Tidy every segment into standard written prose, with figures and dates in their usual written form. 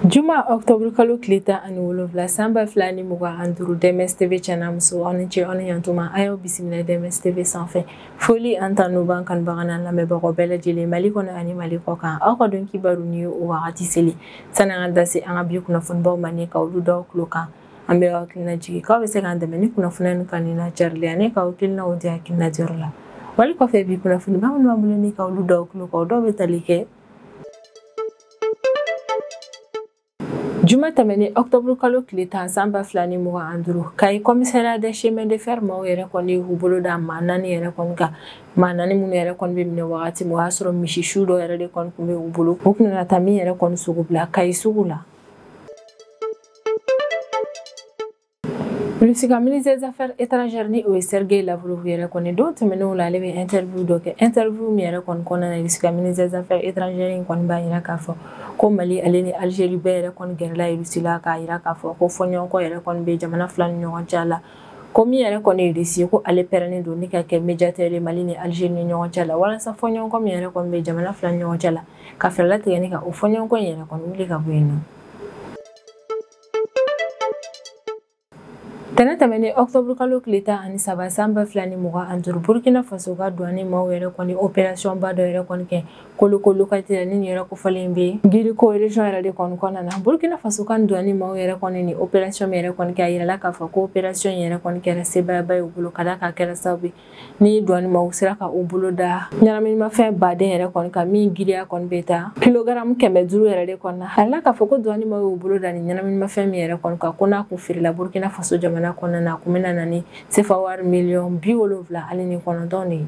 Juma octobre kalo tile 17 san 2025 DMS TV cɛna muso aw ni ce aw ni ɲantuma a y'aw bisimila DMS TV sanfɛ foli an tanu b'an kanubaga n'an lamɛnbagaw bɛɛ lajɛlen Mali kɔnɔ ani Mali kɔ kan aw ka don kibaru ni ye o wagati seli sani an ka da se an ka bi kunnafonibaw ma ni ka olu d'aw tulo kan an bɛ aw hakilina jigin k'aw bɛ se k'an dɛmɛ ni kunnafoniya ninnu kanuni n'a carili ani k'aw hakilinaw di hakilina diyɔrɔ la wali kɔfɛ bi kunnafoniba minnu b'an bolo ni ka olu d'aw tulo kan o dɔw bɛ tali kɛ Juma tɛmɛnen octobre kalo tile 10 san 2025 Kayi commissariat des chemins de fer maaw yɛrɛ kɔni y'u bolo da maa naani yɛrɛ kɔni kan maa naani minnu yɛrɛ kɔni bɛ minɛ wagati min o y'a sɔrɔ misi su dɔ yɛrɛ de kɔni tun bɛ u bolo u tun nana taa min yɛrɛ kɔni sogo bila Kayi sugu la. Russie ka ministre des Affaires étrangères ni o ye Sergei Lavrov yɛrɛ kɔni don tɛmɛnenw la ale bɛ interview dɔ kɛ interview min yɛrɛ kɔni kɔnɔna na Russie ka ministre des Affaires étrangères in kɔni b'a jira k'a fɔ ko Mali ale ni Algérie bɛɛ yɛrɛ kɔni gɛrɛla Russie la k'a jira k'a fɔ ko fɔɲɔgɔnkɔ yɛrɛ kɔni bɛ jamana fila ni ɲɔgɔn cɛ la ko min yɛrɛ kɔni ye Russie ye ko ale pɛrɛnnen don ni ka kɛ médiateur ye Mali ni Algérie ni ɲɔgɔn cɛ la walasa fɔɲɔgɔnkɔ min yɛrɛ kɔni bɛ jamana fila ni ɲɔgɔn cɛ la ka fɛɛrɛ latigɛ ni ka o fɔɲɔgɔnkɔ in yɛrɛ kɔni wuli ka bɔ yen nɔ. Tɛnɛ tɛmɛnen octobre kalo tile 13 san 2025 Burkina Faso ka douane maaw yɛrɛ kɔni opération ba dɔ yɛrɛ kɔni kɛ Koloko localité la ni nin yɔrɔ kofɔlen bɛ Guiriko région yɛrɛ de kɔni kɔnɔna na Burkina Faso ka douane maaw yɛrɛ kɔni ni opération min yɛrɛ kɔni kɛ a yirala k'a fɔ ko opération yɛrɛ kɔni kɛra sebaayaba ye u bolo ka d'a kan a kɛra sababu ye ni douane maaw sera ka u bolo da ɲɛnaminimafɛn baden yɛrɛ kɔni kan min giriya kɔni bɛ taa kilogaramu 500 yɛrɛ de kɔni na a yirala k'a fɔ ko douane maaw y'u bolo da ni ɲɛnaminimafɛn min yɛrɛ kɔni kan ko n'a kun feerela Burkina Faso jamana kɔnɔna na a kun bɛna na ni sefa wari miliyɔn 79 de ye.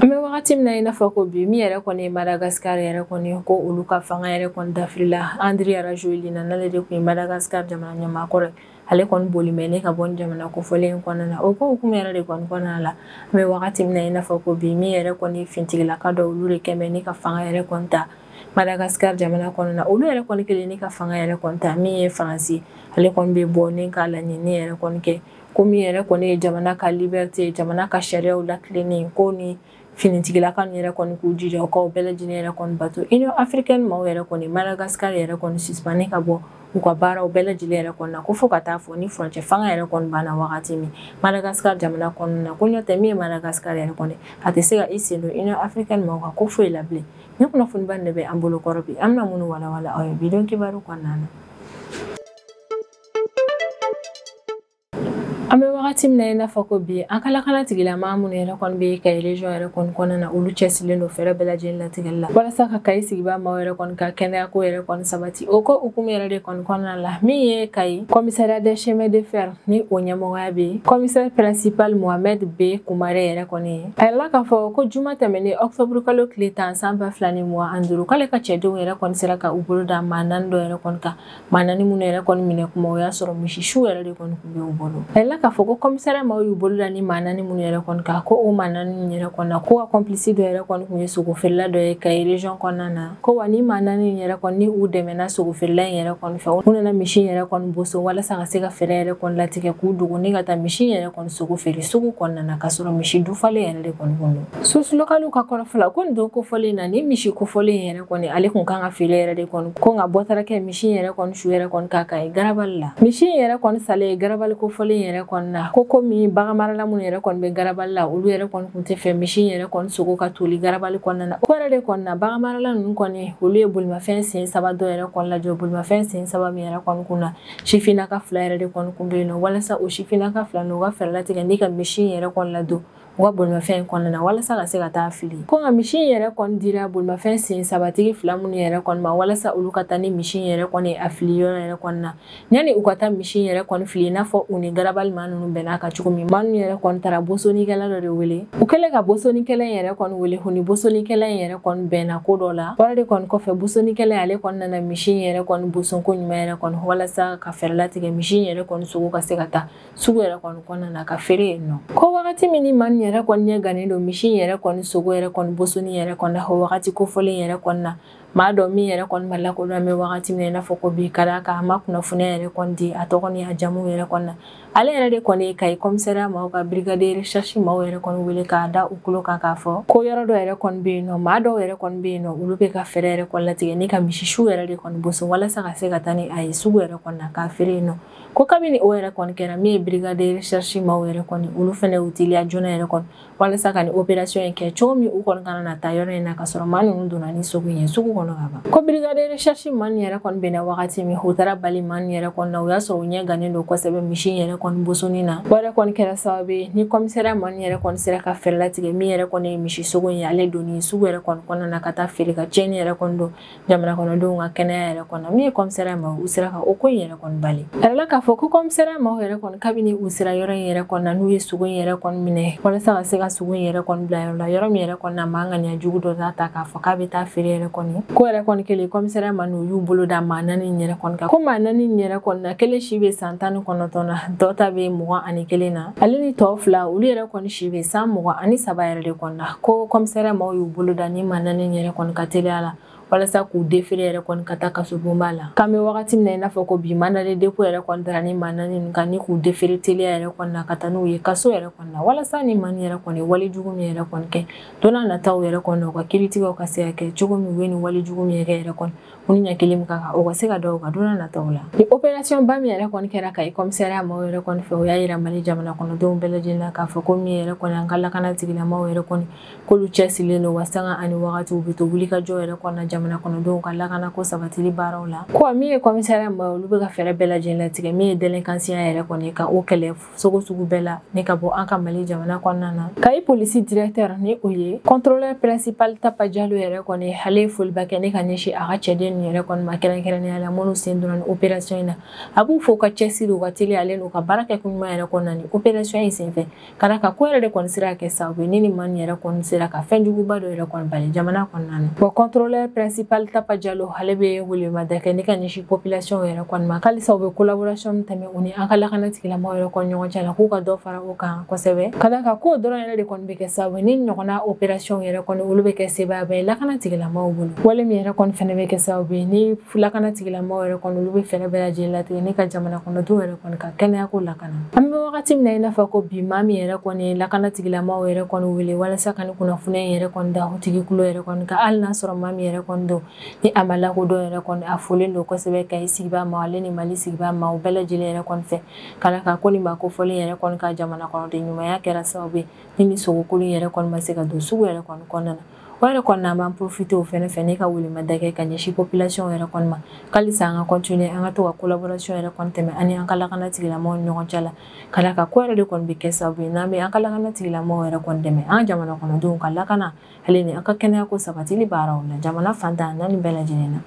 An bɛ wagati min na i n'a fɔ ko bi min yɛrɛ kɔni ye Madagascar yɛrɛ kɔni ko olu ka fanga yɛrɛ kɔni dafirila Andry Rajoelina n'ale de tun ye Madagascar jamana ɲɛmaa kɔrɔ ye ale kɔni boli mɛ ne ka bɔ ni jamana kofɔlen in kɔnɔna na o ko hukumu yɛrɛ de kɔni kɔnɔna la an bɛ wagati min na i n'a fɔ ko bi min yɛrɛ kɔni fintigilaka dɔ olu de kɛmɛ ne ka fanga yɛrɛ kɔni ta Madagascar jamana kɔnɔna na olu yɛrɛ kɔni kelen ne ka fanga yɛrɛ kɔni ta min ye Faransi ale kɔni bɛ bɔ ne ka laɲini yɛrɛ kɔni kɛ ko min yɛrɛ kɔni ye jamana ka liberté jamana ka sariyaw latilennen ko ni finitigilaka ninnu yɛrɛ kɔni k'u jija u k'aw bɛɛ lajɛlen yɛrɛ kɔni bato Union africaine maaw yɛrɛ kɔni Madagascar yɛrɛ kɔni suspendre ka bɔ u ka baaraw bɛɛ lajɛlen yɛrɛ kɔni na ko fo ka taa fɔ ni furancɛ fanga yɛrɛ kɔni banna wagati min Madagascar jamana kɔnɔna na ko n'o tɛ min ye Madagascar yɛrɛ kɔni a tɛ se ka i sen don Union africaine maaw ka ko foyi la bilen ni kunnafoniba de bɛ an bolo kɔrɔ bi an bɛna minnu walawala aw ye bi don kibaru kɔnɔna na. An bɛ wagati min na i n'a fɔ ko bi an ka lakana tigilamaa minnu yɛrɛ kɔni bɛ Kayi région yɛrɛ kɔni kɔnɔna na olu cɛsirilen don fɛɛrɛ bɛɛ lajɛlen latigɛli la walasa ka Kayi sigibaa maaw yɛrɛ kɔni ka kɛnɛya ko yɛrɛ kɔni sabati o ko hukumu yɛrɛ de kɔni kɔnɔna la min ye Kayi commissariat des chemins de fer ni o ɲɛmɔgɔya bɛ commissaire principal Mohamed B Kumare yɛrɛ kɔni ye a yirala k'a fɔ ko juma tɛmɛnen octobre kalo tile 10 san 2025 k'ale ka cɛdenw yɛrɛ kɔni sera ka u bolo da maa naani dɔ yɛrɛ kɔni kan maa naani minnu yɛrɛ kɔni minɛ kuma o y'a sɔrɔ misi su yɛrɛ de kɔni tun bɛ u bolo a yirala k'a fɔ ko commissariat maaw y'u bolo da ni maa naani minnu yɛrɛ kɔni kan ko o maa naani yɛrɛ kɔni na ko ka complice dɔ yɛrɛ kɔni tun ye sogofeerela dɔ ye Kayi région kɔnɔna na ko wa ni maa naani yɛrɛ kɔni ni u dɛmɛna sogofeerela in yɛrɛ kɔni fɛ u nana misi yɛrɛ kɔni boso walasa ka se ka fɛɛrɛ yɛrɛ kɔni latigɛ k'u dogo ni ka taa misi yɛrɛ kɔni sogo feere sugu kɔnɔna na k'a sɔrɔ misi dufalen yɛrɛ de kɔni kun don source locale ka kɔrɔfɔ la ko nin don kofɔlen na ni misi kofɔlen yɛrɛ kɔni ale kun kan ka feere yɛrɛ de kɔni ko nka bɔ taara kɛ misi yɛrɛ kɔni su yɛrɛ kɔni k'a kan ye garabali la misi yɛrɛ kɔni salen garabali kofɔlen yɛrɛ kɔni na ko komi baganmarala minnu yɛrɛ kɔni bɛ garabali la olu yɛrɛ kɔni kun tɛ fɛ misi yɛrɛ kɔni sogo ka toli garabali kɔnɔna na o yɛrɛ de kɔni na baganmarala ninnu kɔni olu ye bolimafɛn sen saba dɔ yɛrɛ kɔni lajɔ bolimafɛn sen saba min yɛrɛ kɔni kun na sifinnaka fila yɛrɛ de kɔni kun bɛ yen nɔ walasa o sifinnaka fila ninnu u ka fɛɛrɛ latigɛ ni ka misi yɛrɛ kɔni ladon u ka bolimafɛn in kɔnɔna na walasa ka se ka taa fili ko nka misi in yɛrɛ kɔni dira bolimafɛn sen sabatigi fila minnu yɛrɛ kɔni ma walasa olu ka taa ni misi in yɛrɛ kɔni a fili yɔrɔ yɛrɛ kɔni na yanni u ka taa misi in yɛrɛ kɔni fili i n'a fɔ u ni garabali maa ninnu bɛnna kan cogo min maa ninnu yɛrɛ kɔni taara bosonikɛla dɔ de wele u kɛlen ka bosonikɛla in yɛrɛ kɔni wele u ni bosonikɛla in yɛrɛ kɔni bɛnna ko dɔ la wari de kɔni kɔfɛ bosonikɛla ale kɔni nana misi in yɛrɛ kɔni boson ko ɲuman yɛrɛ kɔni walasa ka fɛɛrɛ latigɛ misi in yɛrɛ kɔni sogo ka se ka taa sugu yɛrɛ kɔni kɔnɔna na ka feere yen nɔ ko wagati min ni maa ninnu yɛrɛ kɔni ɲɛ gannen don misi in yɛrɛ kɔni sogo yɛrɛ kɔni bosoni yɛrɛ kɔni na o wagati kofɔlen yɛrɛ kɔni na Maa dɔ min yɛrɛ kɔni ma lakodɔn bɛ wagati min na i n'a fɔ ko bi, ka d'a kan a ma kunnafoniya yɛrɛ kɔni di a tɔgɔ ni a jamu yɛrɛ kɔni na. Ale yɛrɛ de kɔni ye Kayi commissariat maaw ka brigade recherche maaw yɛrɛ kɔni wele k'a da u tulo kan k'a fɔ ko yɔrɔ dɔ yɛrɛ kɔni bɛ yen nɔ, maa dɔw yɛrɛ kɔni bɛ yen nɔ, olu bɛ ka fɛɛrɛ yɛrɛ kɔni latigɛ ni ka misisiw yɛrɛ de kɔni boso walasa ka se ka taa ni a ye sugu yɛrɛ kɔni na k'a feere yen nɔ. Ko kabini o yɛrɛ kɔni kɛra, min ye brigade recherche maaw yɛrɛ kɔni, olu fɛnɛ y'u teliya joona yɛrɛ kɔni walasa ka ni opération in kɛ cogo min u kɔni kana na taa yɔrɔ in na ka sɔrɔ maa ninnu donna ni sogo in ye sugu kɔnɔ ka ban. Ko brigade recherche maa ninnu yɛrɛ kɔni bɛnna wagati min, u taara bali maa ninnu yɛrɛ kɔni na, o y'a sɔrɔ u ɲɛ gannen don kosɛbɛ misi in yɛrɛ kɔni bosonni na. O yɛrɛ kɔni kɛra sababu ye ni commissariat maa ninnu yɛrɛ kɔni sera ka fɛɛrɛ latigɛ min yɛrɛ kɔni ye misi sogo in ye, ale donni sugu yɛrɛ kɔni kɔnɔna na ka taa feere ka tiɲɛni yɛrɛ kɔni don jamana kɔnɔdenw ka kɛnɛya yɛrɛ kɔnɔ. Min ye commissariat maaw, u sera ka o ko in yɛrɛ kɔni bali. A yɛrɛ la k'a fɔ ko commissariat maaw yɛrɛ kɔni, kabini u sera yɔrɔ in yɛrɛ kɔni na, n'u ye sogo in yɛrɛ kɔni minɛ walasa ka se ka sogo in yɛrɛ kɔni bila yɔrɔ la, yɔrɔ min yɛrɛ kɔni na maa ŋaniya jugu dɔ t'a ta k'a fɔ k'a bɛ taa feere yɛrɛ kɔni. Ko yɛrɛ kɔni kɛlen, commissariat maa n'u y'u bolo da maa 4 in yɛrɛ kɔni kan. Ko maa 4 in yɛrɛ kɔni na, kelen si bɛ san 19 na, dɔ ta bɛ 21 na, ale ni tɔ 2 olu yɛrɛ kɔni si bɛ san 23 yɛrɛ de kɔni na. Ko commissariat maaw y'u bolo da ni maa 4 in yɛrɛ kɔni ka teliya la walasa k'u déféré yɛrɛ kɔni ka taa kasobonba la. K'an bɛ wagati min na i n'a fɔ ko bi, mandat de dépôt yɛrɛ kɔni dara ni maa 4 ninnu kan ni k'u déféré teliya yɛrɛ kɔni na ka taa n'u ye kaso yɛrɛ kɔni na, walasa ni maa yɛrɛ kɔni walejugu min yɛrɛ kɔni kɛ don n'a nataw yɛrɛ kɔni, u ka kiiritigɛw ka se ka kɛ cogo min u ye nin walejugu min yɛrɛ kɔni, u ni ɲɛ kelen min ka kan, o ka se ka da u kan don n'a nataw la. Ni opération ba min yɛrɛ kɔni kɛra Kayi commissariat maaw yɛrɛ kɔni fɛ, o y'a yira Mali jamana kɔnɔdenw bɛɛ lajɛlen na k'a fɔ ko min yɛrɛ kɔni an ka lakana tigilamaaw yɛrɛ kɔni, k'olu cɛsirilen don wa sanga ani wagati u bɛ to wulikajɔ yɛrɛ kɔni na jamana kɔnɔdenw ka lakana ko sabatili baaraw la. Ko min ye commissariat maaw, olu bɛ ka fɛɛrɛ bɛɛ lajɛlen latigɛ min ye délinquance yɛrɛ kɔni ka o kɛlɛ sogo sugu bɛɛ la ni ka bɔ an ka Mali jamana kɔnɔna na. Kayi polisi directeur ni o ye contrôleur principal Tapa Jalo yɛrɛ kɔni, ale ye foliba kɛ ne ka ɲɛsin a ka cɛden ninnu yɛrɛ kɔni ma, kɛrɛnkɛrɛnnenya la minnu sen donna ni opération in na. A b'u fo ka cɛsiri, u ka teliya ale n'u ka baara kɛ ko ɲuman yɛrɛ kɔnɔna ni opération in senfɛ, ka d'a kan ko yɛrɛ de kɔni sera ka kɛ sababu ye ni maa yɛrɛ kɔni sera ka fɛn juguba dɔ yɛrɛ kɔni bali jamana kɔnɔna na. Wa contrôleur principal Tapa Jalo, ale bɛ welemada kɛ ne ka ɲɛsin population yɛrɛ kɔni ma, halisa u bɛ collaboration min tɛmɛ u ni an ka lakana tigilamɔgɔw yɛrɛ kɔni ɲɔgɔn cɛ la, k'u ka dɔ fara o kan kosɛbɛ, ka d'a kan k'o dɔrɔn yɛrɛ de kɔni bɛ kɛ sababu ye ni ɲɔgɔnna opération yɛrɛ kɔni olu bɛ kɛ sebaaya ye lakana tigilamɔgɔw bolo. Wale min yɛrɛ kɔni fɛnɛ bɛ kɛ sababu ye ni lakana tigilamɔgɔw yɛrɛ kɔni olu bɛ fɛɛrɛ bɛɛ lajɛlen latigɛ ni ka jamana kɔnɔdenw yɛrɛ kɔni ka kɛnɛya ko lakana. An bɛ wagati min na i n'a fɔ ko bi, maa min yɛrɛ kɔni ye lakana tigilamɔgɔw yɛrɛ kɔni wele walasa ka ni kunnafoniya in yɛrɛ kɔni da o tigi kulo yɛrɛ kɔni kan, hali n'a sɔrɔ maa min yɛrɛ kɔni don ni a ma lakodɔn yɛrɛ kɔni, a folen don kosɛbɛ Kayi sigibaa ma, ale ni Mali sigibaa ma, u bɛɛ lajɛlen yɛrɛ kɔni fɛ, ka d'a kan ko nin maa kofɔlen yɛrɛ kɔni ka jamana kɔnɔden ɲumanya kɛra sababu ye ni sogokolon yɛrɛ kɔni ma se ka don sugu yɛrɛ kɔni kɔnɔna na. O yɛrɛ kɔni an b'an profiter o fɛnɛ fɛ ne ka welemada kɛ ka ɲɛsin population yɛrɛ kɔni ma, k'alisa an ka continuer an ka to ka collaboration yɛrɛ kɔni tɛmɛ ani an ka lakana tigilamɔgɔw ni ɲɔgɔn cɛ la, ka d'a kan ko yɛrɛ de kɔni bɛ kɛ sababu ye n'an bɛ an ka lakana tigilamɔgɔw yɛrɛ kɔni dɛmɛ an ka jamana kɔnɔdenw ka lakana ale ni an ka kɛnɛya ko sabatili baaraw la jamana fantan naani bɛɛ lajɛlen na.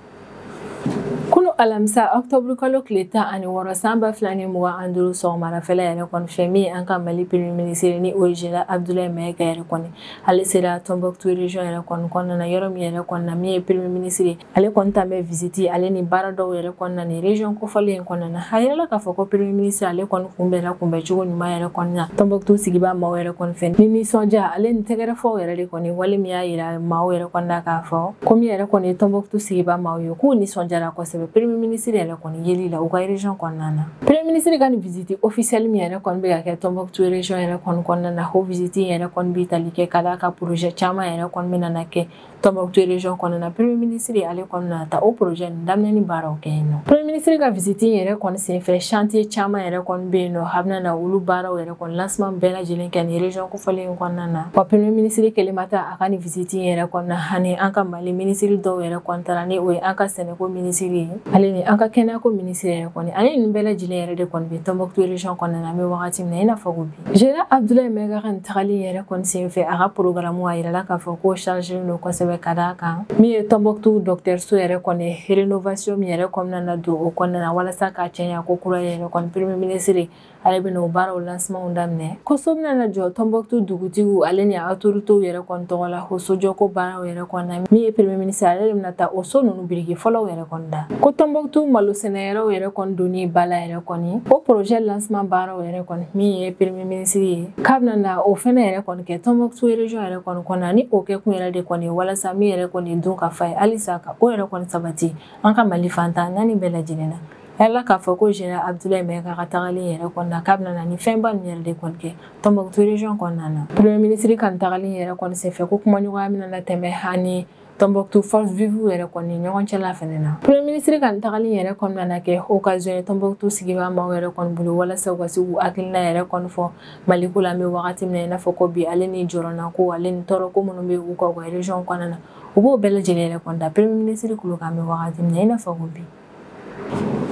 Kunu alamisa octobre kalo tile 16 san 2025 sɔgɔmadafɛla yɛrɛ kɔni fɛ, min an ka Mali premier ministre ni o ye Général Abdoulaye Maïga yɛrɛ kɔni, ale sera Tombouctou région yɛrɛ kɔni kɔnɔna na, yɔrɔ min yɛrɛ kɔni na min ye premier ministre ale kɔni ta bɛ visite ale ni baara dɔw yɛrɛ kɔni na ni région kofɔlen in kɔnɔna na. A yirala k'a fɔ ko premier ministre ale kɔni kunbɛnna kunbɛncogo ɲuman yɛrɛ kɔni na Tombouctou sigibaa maaw yɛrɛ kɔni fɛ ni nisɔndiya ale ni tɛgɛrɛfɔw yɛrɛ de kɔni, wale min y'a yira maaw yɛrɛ kɔni na k'a fɔ ko min yɛrɛ kɔni ye Tombouctou sigibaa maaw ye k'u nisɔndiyara kosɛbɛ premier ministre yɛrɛ kɔni yeli la u ka région kɔnɔna na. Premier ministre ka nin visite officielle min yɛrɛ kɔni bɛ ka kɛ Tombouctou région yɛrɛ kɔni kɔnɔna na, o visite yɛrɛ kɔni bɛ tali kɛ ka d'a ka projet caman yɛrɛ kɔni bɛ na kɛ Tombouctou région kɔnɔna na. Premier ministre ale kɔni na taa o projet nin daminɛni baaraw kɛ yen nɔ. Premier ministre ka visite yɛrɛ kɔni senfɛ, chantier caman yɛrɛ kɔni bɛ yen nɔ, a bɛna na olu baaraw yɛrɛ kɔni lancement bɛɛ lajɛlen kɛ nin région kofɔlen in kɔnɔna na. Wa premier ministre kelen ma taa a ka nin visite yɛrɛ kɔni na, ani an ka Mali ministre dɔw yɛrɛ kɔni taara ni o ye an ka sɛnɛko ministre ye ale ni an ka kɛnɛyako ministre yɛrɛ kɔni, ale nin bɛɛ lajɛlen yɛrɛ de kɔni bɛ Tombouctou région kɔnɔna na an bɛ wagati min na i n'a fɔ ko bi. Général Abdoulaye Maïga ka nin tagali yɛrɛ kɔni senfɛ, a ka programme a yirala k'a fɔ ko chargé don kosɛbɛ ka d'a kan min ye Tombouctou docteur so yɛrɛ kɔni rénovation min yɛrɛ kɔnɔna na don o kɔnɔna na walasa k'a cɛɲa ko kura yɛrɛ kɔni, premier ministre ale bɛna o baaraw lancement daminɛ. Ko so bɛna na jɔ Tombouctou dugutigiw ale ni autorités yɛrɛ kɔni tɔgɔ la o sojɔko baaraw yɛrɛ kɔni na, min ye premier ministre ale de bɛna taa o so ninnu biriki fɔlɔw yɛrɛ kɔni da. Ko Tombouctou Tombouctou malo sɛnɛyɔrɔw yɛrɛ kɔni donni ba la yɛrɛ kɔni o projet lancement baaraw yɛrɛ kɔni min ye premier ministre ye k'a bɛna na o fɛnɛ yɛrɛ kɔni kɛ Tombouctou région yɛrɛ kɔni kɔnɔ ni o kɛkun yɛrɛ de kɔni walasa min yɛrɛ kɔni dun ka fa ye halisa ka o yɛrɛ kɔni sabati an ka Mali fantan naani bɛɛ lajɛlen na. Yala k'a fɔ ko général Abdoulaye Maïga ka tagali yɛrɛ kɔni na k'a bɛna na ni fɛnba ninnu yɛrɛ de kɔni kɛ Tombouctou région kɔnɔna na. Premier ministre ka tagali yɛrɛ kɔni senfɛ ko kumaɲɔgɔnya bɛna na tɛmɛ ani Tombouctou force vive yɛrɛ kɔni ɲɔgɔn cɛla fɛnɛ na. Premier ministre ka tagali yɛrɛ kɔni na kɛ occasion ye Tombouctou sigibaa maaw yɛrɛ kɔni bolo walasa u ka se k'u hakilina yɛrɛ kɔni fɔ Mali ko la an bɛ wagati min na i n'a fɔ ko bi ale ni jɔrɔnako ale ni tɔɔrɔko minnu bɛ u kan u ka région kɔnɔna na u b'o bɛɛ lajɛlen yɛrɛ kɔni da premier ministre kulo kan an bɛ wagati min na i n'a fɔ ko bi.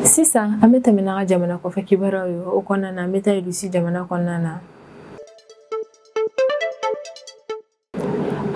Sisan an bɛ tɛmɛ n'an ka jamana kɔfɛ kibaruyaw ye o kɔnɔna na an bɛ taa Russie jamana kɔnɔna na.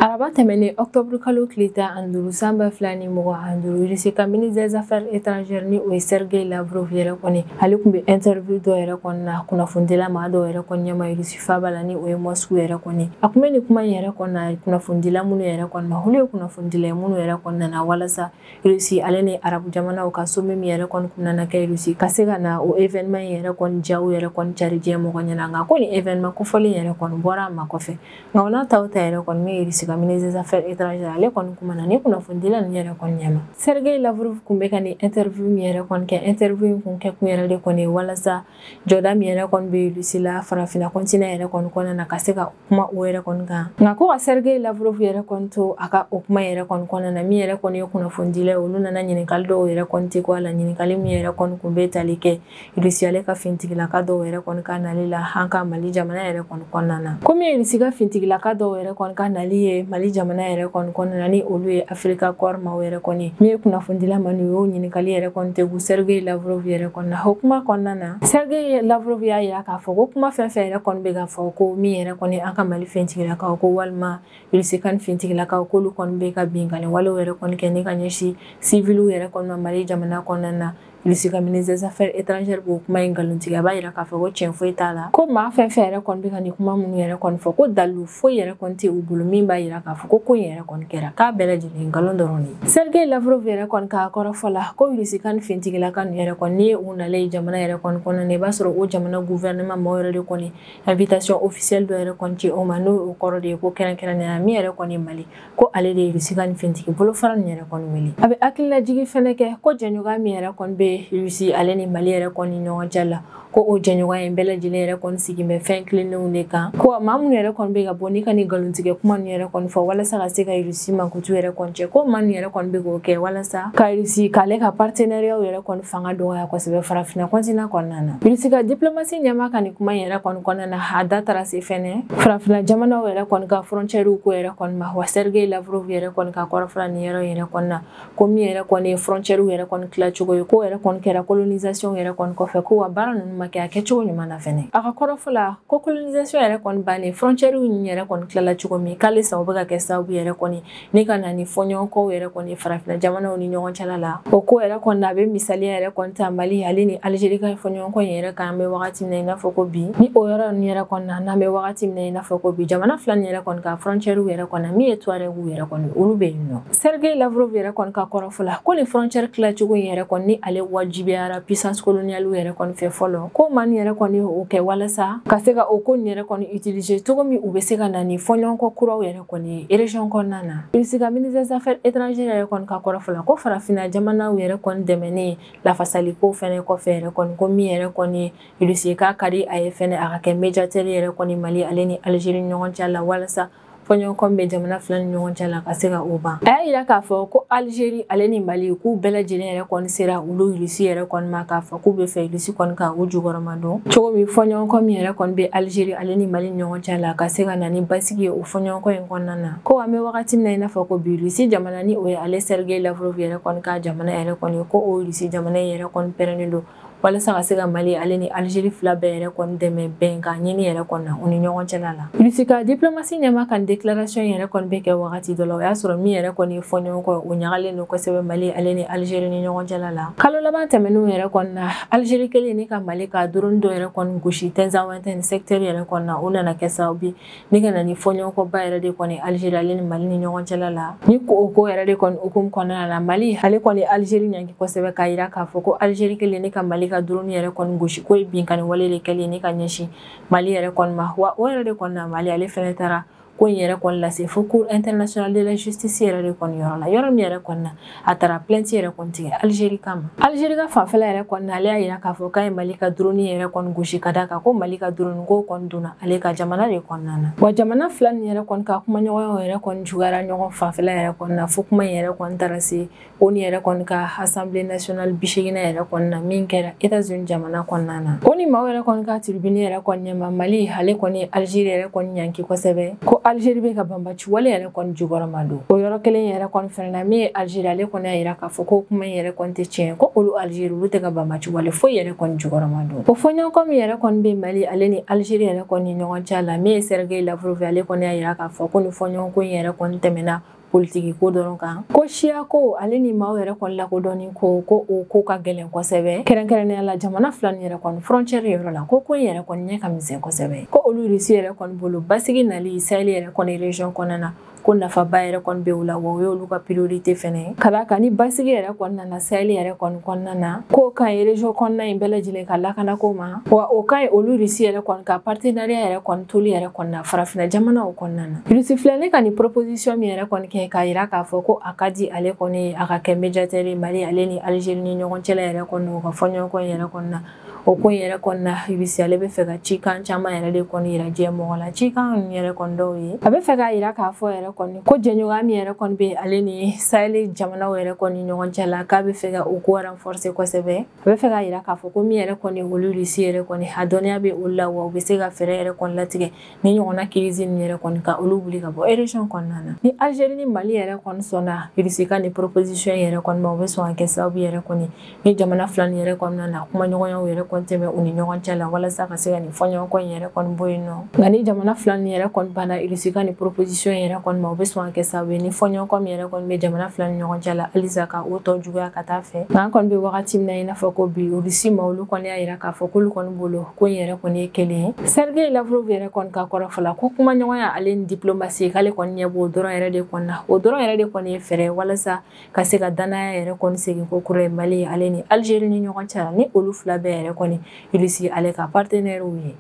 Araba tɛmɛnen octobre kalo tile 15 san 2025 Russie ka ministre des affaires étrangères ni o ye Sergei Lavrov yɛrɛ kɔni ale tun bɛ interview dɔ yɛrɛ kɔni na kunnafonidila maa dɔw yɛrɛ kɔni ɲɛma Russie faaba la ni o ye Moscou yɛrɛ kɔni a tun bɛ nin kuma in yɛrɛ kɔni na kunnafonidila minnu yɛrɛ kɔni ma olu ye kunnafonidila ye minnu yɛrɛ kɔni nana walasa Russie ale ni arabu jamanaw ka sommet min yɛrɛ kɔni kun nana kɛ Russie ka se ka na o événement in yɛrɛ kɔni jaw yɛrɛ kɔni cari diɲɛ mɔgɔ ɲɛna nka ko nin événement kofɔlen yɛrɛ kɔni bɔra a ma kɔfɛ nka o n'a taw ta yɛrɛ kɔni min ye Russie ka ministre des affaires étrangères ale kɔni kumana ni kunnafonidila ninnu yɛrɛ kɔni ɲɛma. Sergei Lavrov kun bɛ ka nin interview min yɛrɛ kɔni kɛ interview in kun kɛ kun yɛrɛ de kɔni walasa jɔda min yɛrɛ kɔni bɛ Russie la farafinna continent yɛrɛ kɔni kɔnɔna na ka se ka kuma o yɛrɛ kɔni kan nka ko ka Sergei Lavrov yɛrɛ kɔni to a ka o kuma yɛrɛ kɔni kɔnɔna na min yɛrɛ kɔni ye kunnafonidila ye olu nana ɲininkali dɔw yɛrɛ kɔni tɛ ko a la ɲininkali min yɛrɛ kɔni kun bɛ tali kɛ Russie ale ka finitigilaka dɔw yɛrɛ kɔni ka nali la an ka Mali jamana yɛrɛ kɔni kɔnɔna na. Komi Russie ka finitigilaka dɔw yɛrɛ kɔni ka nali ye Mali jamana yɛrɛ kɔni kɔnɔna na ni olu ye Africa Corps maaw yɛrɛ kɔni min ye kunnafonidila ma n'u y'o ɲininkali yɛrɛ kɔni tɛ Sergei Lavrov yɛrɛ kɔni na o kuma kɔnɔna na Sergei Lavrov y'a yira k'a fɔ ko kuma fɛn fɛn yɛrɛ kɔni bɛ ka fɔ ko min yɛrɛ kɔni an ka Mali finitigilakaw ko walima Russie kan finitigilakaw k'olu kɔni bɛ ka binkanni walew yɛrɛ kɔni kɛ ni ka ɲɛsin civiliw yɛrɛ kɔni ma Mali jamana kɔnɔna na. Russie ka ministre des affaires étrangères b'o kuma in nkalontigiya a b'a yira k'a fɔ ko tiɲɛ foyi t'a la ko maa fɛn fɛn yɛrɛ kɔni bɛ ka nin kuma minnu yɛrɛ kɔni fɔ ko dalilu foyi yɛrɛ kɔni tɛ u bolo min b'a yira k'a fɔ ko ko in yɛrɛ kɔni kɛra k'a bɛɛ lajɛlen nkalon dɔrɔn de ye. Sergei Lavrov yɛrɛ kɔni k'a kɔrɔfɔ la ko Russie kan finitigilaka ninnu yɛrɛ kɔni n'i ye u nalen ye jamana yɛrɛ kɔni kɔnɔna na i b'a sɔrɔ o jamana gouvernement maaw yɛrɛ de kɔni invitation officielle dɔ yɛrɛ kɔni ci o ma n'o o kɔrɔ de ye ko kɛrɛnkɛrɛnnenya min yɛrɛ kɔni ye Mali ko ale de ye Russie kan finitigi bolofara ninnu yɛrɛ kɔni wele. A bɛ hakililajigin fɛnɛ kɛ ko jɛɲɔgɔnya min yɛrɛ kɔni bɛ Russie ale ni Mali yɛrɛ kɔni ɲɔgɔn cɛ la ko o jɛɲɔgɔnya in bɛɛ lajɛlen yɛrɛ kɔni sigi bɛ fɛn kilennenw de kan ko maa minnu yɛrɛ kɔni bɛ ka bɔ ni ka nin nkalontigɛ kuma ninnu yɛrɛ kɔni fɔ walasa ka se ka Russie mankutu yɛrɛ kɔni cɛ ko maa ninnu yɛrɛ kɔni bɛ k'o kɛ walasa ka Russie k'ale ka partenariat yɛrɛ kɔni fanga dɔgɔya kosɛbɛ farafinna continent kɔnɔna na. Russie ka diplomatie ɲɛmaa ka nin kuma in yɛrɛ kɔni kɔnɔna na a da taara se fɛnɛ farafinna jamanaw yɛrɛ kɔni ka frontière ko yɛrɛ kɔni ma wa Sergei Lavrov yɛrɛ kɔni ka kɔrɔfɔla nin yɔrɔ yɛrɛ kɔni na ko min yɛrɛ kɔni ye frontière yɛrɛ kɔni tilacogo ye ko yɛrɛ kɔni kɛra colonisation yɛrɛ kɔni kɔfɛ ko wa baara ninnu ma kɛ a kɛcogo ɲuman na fɛnɛ. A ka kɔrɔfɔ la ko colonisation yɛrɛ kɔni bannen frontière yɛrɛ kɔni tilala cogo min k'ale sa o bɛ ka kɛ sababu yɛrɛ kɔni ni ka na ni fɔɲɔgɔnkɔw yɛrɛ kɔni farafinna jamanaw ni ɲɔgɔn cɛla la o ko yɛrɛ kɔni a bɛ misaliya yɛrɛ kɔni ta Mali ale ni Algérie ka fɔɲɔgɔnkɔ in yɛrɛ kan an bɛ wagati min na i n'a fɔ ko bi ni o yɔrɔ ninnu yɛrɛ kɔni na n'an bɛ wagati min na i n'a fɔ ko bi jamana fila nin yɛrɛ kɔni ka frontière yɛrɛ kɔni min ye Touareg yɛrɛ kɔni olu bɛ yen nɔ. Sergei Lavrov yɛrɛ kɔni ka kɔrɔfɔ la ko ni frontière tilacogo in yɛrɛ kɔni ni ale wajibiyara puissance coloniale yɛrɛ kɔni fɛ fɔlɔ ko maa nin yɛrɛ kɔni o kɛ walasa ka se ka o ko nin yɛrɛ kɔni utiliser cogo min u bɛ se ka na ni fɔɲɔgɔnkɔ kuraw yɛrɛ kɔni ye région kɔnɔna na. Russie ka ministre des affaires étrangères yɛrɛ kɔni ka kɔrɔfɔ la ko farafinna jamanaw yɛrɛ kɔni dɛmɛnen lafasaliko fɛnɛ kɔfɛ yɛrɛ kɔni ko min yɛrɛ kɔni Russie k'a ka di a ye fɛnɛ a ka kɛ médiateur yɛrɛ kɔni Mali ale ni Algérie ɲɔgɔn cɛ la walasa fɔɲɔgɔnkɔ bɛ jamana fila ni ɲɔgɔn cɛ la ka se ka o ban. A y'a yira k'a fɔ ko Algérie ale ni Mali k'u bɛɛ lajɛlen yɛrɛ kɔni sera olu Russie yɛrɛ kɔni ma k'a fɔ k'u bɛ fɛ Russie kɔni ka u jukɔrɔma don cogo min fɔɲɔgɔnkɔ min yɛrɛ kɔni bɛ Algérie ale ni Mali ɲɔgɔn cɛ la ka se ka na ni basigi ye o fɔɲɔgɔnkɔ in kɔnɔna na. Ko an bɛ wagati min na i n'a fɔ ko bi Russie jamana ni o ye ale Sergei Lavrov yɛrɛ kɔni ka jamana yɛrɛ kɔni ko o Russie jamana in yɛrɛ kɔni pɛrɛnnen don walasa ka se ka Mali ale ni Algérie fila bɛɛ yɛrɛ kɔni dɛmɛ bɛnkan ɲini yɛrɛ kɔni na u ni ɲɔgɔn cɛla la. Russie ka diplomatie ɲɛmaa ka déclaration yɛrɛ kɔni bɛ kɛ wagati dɔ la, o y'a sɔrɔ min yɛrɛ kɔni ye fɔɲɔgɔnkɔ o ɲagalen don kosɛbɛ Mali ale ni Algérie ni ɲɔgɔn cɛla la. Kalo laban tɛmɛnenw yɛrɛ kɔni na, Algérie kelen ni ka Mali ka drone dɔ yɛrɛ kɔni gosi Tinzaouaten secteur yɛrɛ kɔni na, o nana kɛ sababu ni ka na ni fɔɲɔgɔnkɔba yɛrɛ de kɔni Algérie ale ni Mali ni ɲɔgɔn cɛla la. Ni o ko yɛrɛ de kɔni hukumu kɔnɔna la, Mali ale kɔni Algérie ɲangi kosɛbɛ k'a yira k'a fɔ ko Algérie kelen ni ka Mali ka drone yɛrɛ kɔni gosi ko ye binkanni wale de kɛlen ni ka ɲɛsin Mali yɛrɛ kɔni ma. Wa o yɛrɛ de kɔni na, Mali ale fɛnɛ taara ko in yɛrɛ kɔni lase fo Cour internationale de la justice yɛrɛ de kɔni yɔrɔ la, yɔrɔ min yɛrɛ kɔni na a taara plainte yɛrɛ kɔni tigɛ Algérie kama. Algérie ka fanfɛla yɛrɛ kɔni na, ale y'a yira k'a fɔ k'a ye Mali ka drone yɛrɛ kɔni gosi ka d'a kan ko Mali ka drone ko kɔni donna ale ka jamana de kɔnɔna na. Wa jamana fila nin yɛrɛ kɔni ka kumaɲɔgɔnyaw yɛrɛ kɔni juguyara ɲɔgɔn fanfɛla yɛrɛ kɔni na, fo kuma in yɛrɛ kɔni taara se o ni yɛrɛ kɔni ka Assemblée nationale 80 yɛrɛ kɔni na min kɛra États-Unis jamana kɔnɔna na. O ni maaw yɛrɛ kɔni ka tribune yɛrɛ kɔni ɲɛma, Mali ale kɔni Algérie yɛrɛ kɔni ɲanki kosɛbɛ ko Algérie bɛ ka banbaci wale yɛrɛ kɔni jukɔrɔma don. O yɔrɔ kelen yɛrɛ kɔni fɛnɛ na, min ye Algérie ale kɔni y'a yira k'a fɔ ko kuma in yɛrɛ kɔni tɛ tiɲɛ, ko olu Algérie olu tɛ ka banbaci wale foyi yɛrɛ kɔni jukɔrɔma don. O fɔɲɔgɔnkɔ min yɛrɛ kɔni bɛ Mali ale ni Algérie yɛrɛ kɔni ɲɔgɔn cɛ la, min ye Sergei Lavrov ale kɔni y'a yira k'a fɔ ko nin fɔɲɔgɔnkɔ in yɛrɛ kɔni tɛmɛna politiki ko dɔrɔn kan, ko siya ko ale ni maaw yɛrɛ kɔni lakodɔnni ko o ko ka gɛlɛn kosɛbɛ, kɛrɛnkɛrɛnnenya la jamana fila nin yɛrɛ kɔni frontière yɔrɔ la, ko in yɛrɛ kɔni ɲɛ ka misɛn kosɛbɛ, ko olu Russie yɛrɛ kɔni bolo basigi nali Sahel yɛrɛ kɔni région kɔnɔna na, ko nafaba yɛrɛ kɔni bɛ u la, wa o y'olu ka priorité fɛnɛ ka d'a kan ni basigi yɛrɛ kɔni nana Sahel yɛrɛ kɔni kɔnɔna na, k'o ka ɲi région kɔnɔna in bɛɛ lajɛlen ka lakanako ma, wa o ka ɲi olu Russie yɛrɛ kɔni ka partenariat yɛrɛ kɔni toli yɛrɛ kɔni na farafinna jamanaw kɔnɔna na. Russie filɛ ne ka nin proposition min yɛrɛ kɔni kɛ k'a yira k'a fɔ ko a ka di ale kɔni a ka kɛ médiateur Mali ale ni Algérie ni ɲɔgɔn cɛla yɛrɛ kɔni o ka fɔɲɔgɔnkɔ yɛrɛ kɔni na, o ko in yɛrɛ kɔni na Russie ale bɛ fɛ ka cikan caman yɛrɛ de kɔni yira diɲɛ mɔgɔ la, cikan ninnu yɛrɛ kɔni dɔw ye a bɛ fɛ k'a yira k'a fɔ yɛrɛ kɔni ko jɛɲɔgɔnya min yɛrɛ kɔni bɛ ale ni Sahel jamanaw yɛrɛ kɔni ɲɔgɔn cɛ la, k'a bɛ fɛ ka o ko renforcer kosɛbɛ. A bɛ fɛ k'a yira k'a fɔ ko min yɛrɛ kɔni olu Russie yɛrɛ kɔni a dɔnniya bɛ olu la, wa u bɛ se ka fɛɛrɛ yɛrɛ kɔni latigɛ ni ɲɔgɔnna crise ninnu yɛrɛ kɔni ka olu wuli ka bɔ région kɔnɔna na. Ni Algérie ni Mali yɛrɛ kɔni sɔnna Russie ka nin proposition yɛrɛ kɔni ma, u bɛ sɔn ka kɛ sababu yɛrɛ kɔni ni jamana fila nin yɛrɛ kɔnɔna na kumaɲɔgɔnyaw yɛrɛ kɔni tɛmɛ u ni ɲɔgɔn cɛ la walasa ka se ka nin fɔɲɔgɔnkɔ in yɛrɛ kɔni bɔ yen nɔ. Nka ni jamana fila nin yɛrɛ kɔni banna Russie ka nin proposition yɛrɛ kɔni ma, u bɛ sɔn ka kɛ sababu ye ni fɔɲɔgɔnkɔ min yɛrɛ kɔni bɛ jamana fila ni ɲɔgɔn cɛ la halisa ka o tɔ juguya ka taa fɛ. Nka an kɔni bɛ wagati min na i n'a fɔ ko bi, Russie ma olu kɔni y'a yira k'a fɔ k'olu kɔni bolo ko in yɛrɛ kɔni ye kelen ye. Sergei Lavrov yɛrɛ kɔni ka kɔrɔfɔ la ko kumaɲɔgɔnya ale ni diplomatie k'ale kɔni ɲɛ b'o dɔrɔn yɛrɛ de kɔni na, o dɔrɔn yɛrɛ de kɔni ye fɛɛrɛ walasa ka se ka danaya yɛrɛ kɔni segin ko kura ye Mali ale ni Algérie ni ɲɔgɔn cɛ la, ni olu fila bɛɛ yɛrɛ kɔni Russie ale ka partenaire ye.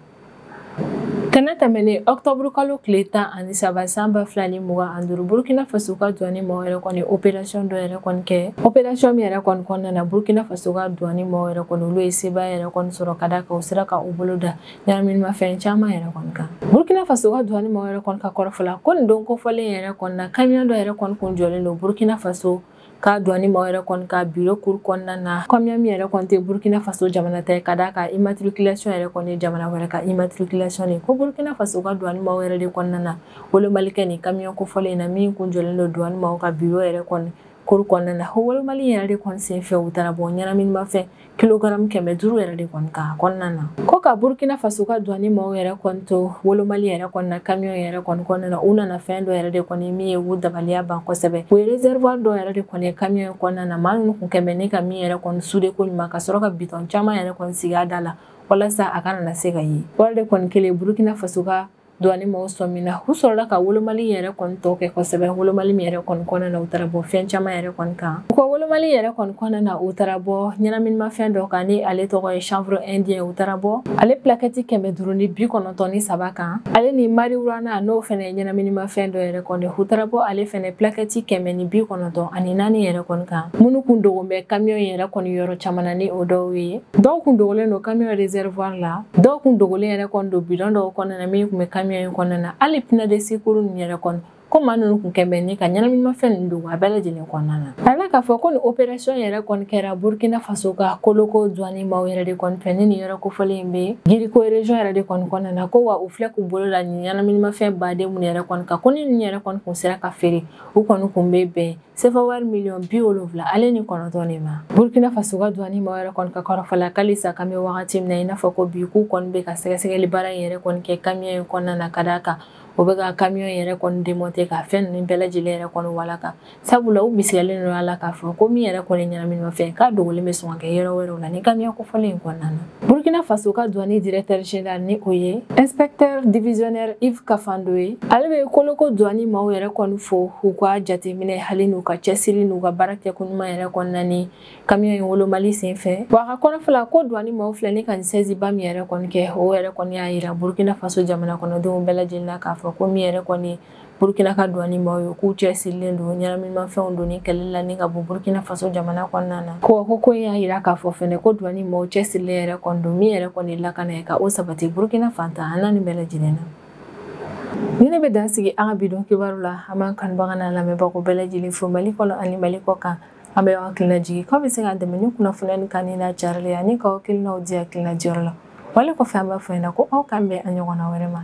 Tɛnɛ tɛmɛnen octobre kalo tile 13 san 2025, Burkina Faso ka douane maaw yɛrɛ kɔni opération dɔ yɛrɛ kɔni kɛ, opération min yɛrɛ kɔni kɔnɔna na Burkina Faso ka douane maaw yɛrɛ kɔni olu ye sebaaya yɛrɛ kɔni sɔrɔ ka d'a kan u sera ka u bolo da ɲɛnaminimafɛn caman yɛrɛ kɔni kan. Burkina Faso ka douane maaw yɛrɛ kɔni ka kɔrɔfɔ la ko nin don kofɔlen yɛrɛ kɔni na, camion dɔ yɛrɛ kɔni kun jɔlen don Burkina Faso ka douane maaw yɛrɛ kɔni ka bureau cour kɔnɔna na, camion min yɛrɛ kɔni tɛ Burkina Faso jamana ta ye ka d'a kan immatriculation yɛrɛ kɔni ye jamana wɛrɛ ka immatriculation de, ko Burkina Faso ka douane maaw yɛrɛ de kɔnɔna na wolomali kɛ nin camion kofɔlen in na min kun jɔlen don douane maaw ka bureau yɛrɛ kɔni cour kɔnɔna na. O wolomali yɛrɛ de kɔni senfɛ u taara bɔ ɲɛnaminimafɛn kilogramme 500 yɛrɛ de kɔni kan kɔnɔna na. Ko ka Burkina Faso ka douane maaw yɛrɛ kɔni to wolomali yɛrɛ kɔni na camion yɛrɛ kɔni kɔnɔna na, u nana fɛn dɔ yɛrɛ de kɔni min ye u dabaliya ban kosɛbɛ. U ye réservoir dɔ yɛrɛ de kɔni ye camion kɔnɔna na, maa ninnu kun kɛmɛ ne ka min yɛrɛ kɔni sude ko ɲuman ka sɔrɔ ka bitɔn caman yɛrɛ kɔni sigi a da la walasa a kana na se ka ye. Wari de kɔni kelen Burkina Faso ka douane maaw sɔmina, u sɔrɔla ka wolomali yɛrɛ kɔni tɔ kɛ kosɛbɛ, wolomali min yɛrɛ kɔni kɔnɔna na u taara bɔ fɛn caman yɛrɛ kɔni kan. U ka wolomali yɛrɛ kɔni kɔnɔna na u taara bɔ ɲɛnaminimafɛn dɔ kan ni ale tɔgɔ ye chanvre indien, u taara bɔ ale plaquette 593 kan, ale ni marijuana n'o fɛnɛ ye ɲɛnaminimafɛn dɔ yɛrɛ kɔni, u taara bɔ ale fɛnɛ plaquette 194 yɛrɛ kɔni kan, minnu kun dogon bɛ camion yɛrɛ kɔni yɔrɔ caman na ni o dɔw ye. Dɔw kun dogolen don camion réservoir la, dɔw kun dogolen yɛrɛ kɔni don bidon dɔw kɔnɔna na min kun bɛ camion in kɔnɔna na, hali pneu de secours ninnu yɛrɛ kɔni ko maa ninnu kun kɛn bɛ ni ka ɲɛnaminimafɛn ninnu dogo a bɛɛ lajɛlen kɔnɔna na. A la k'a fɔ ko nin opération yɛrɛ kɔni kɛra Burkina Faso ka Koloko douane maaw yɛrɛ de kɔni fɛ ni nin yɔrɔ kofɔlen in bɛ Giriko région yɛrɛ de kɔni kɔnɔna na, ko wa u filɛ k'u bolo la nin ɲɛnaminimafɛn baden minnu yɛrɛ kɔni kan, ko ni nin yɛrɛ kɔni kun sera ka feere, u kɔni kun bɛ bɛn CFA wari 79 miliyɔn de ma. Burkina Faso ka douane maaw yɛrɛ kɔni ka kɔrɔfɔ la, k'alisa k'an bɛ wagati min na i n'a fɔ ko bi, k'u kɔni bɛ ka sɛgɛsɛgɛli baara in yɛrɛ kɔni kɛ camion in kɔnɔna na, ka d'a kan o bɛ ka camion yɛrɛ kɔni démonter ka fɛn ninnu bɛɛ lajɛlen yɛrɛ kɔni walaka, sabula u bisigalen don a la k'a fɔ ko min yɛrɛ kɔni ɲɛnaminimafɛn k'a dogolen bɛ sɔn ka kɛ yɔrɔ wɛrɛw la ni camion kofɔlen in kɔnɔna na. Burkina Faso ka douane directeur général, ni o ye inspecteur divisionnaire Yves Kafando ye, ale bɛ Koloko douane maaw yɛrɛ kɔni fo u ka jateminɛ hali n'u ka cɛsiri n'u ka baara kɛko ɲuman yɛrɛ kɔnɔna ni camion in wolomali senfɛ. Wa a ka kɔrɔfɔ la, ko douane maaw filɛ ni ka nin saisie ba min yɛrɛ kɔni kɛ, o yɛrɛ kɔni y'a yira Burkina Faso jamana kɔnɔdenw bɛɛ lajɛlen na k'a fɔ ko min yɛrɛ kɔni Burkina ka douane maaw ye, k'u cɛsirilen don ɲɛnaminimafɛnw donni kɛlɛli la ni ka bɔ Burkina Faso jamana kɔnɔna na. Ko in y'a yira k'a fɔ fɛnɛ ko douane maaw cɛsirilen yɛrɛ kɔni don min yɛrɛ kɔni lakana ye ka o sabati Burkina fantan an ni bɛɛ lajɛlen na. Ni ne bɛ dan sigi an ka bi don kibaru la, an b'an kanubaga n'a lamɛnbagaw bɛɛ lajɛlen fo Mali kɔnɔ ani Mali kɔ kan. An bɛ hakilina jigin k'aw bɛ se k'an dɛmɛ ni kunnafoniya ni kan n'a carili ani k'aw hakilinaw di hakilina jɔyɔrɔ la. Wale kɔfɛ, an b'a fɔ ɲɛna ko aw k'an bɛn a ɲɔgɔnna wɛrɛ ma.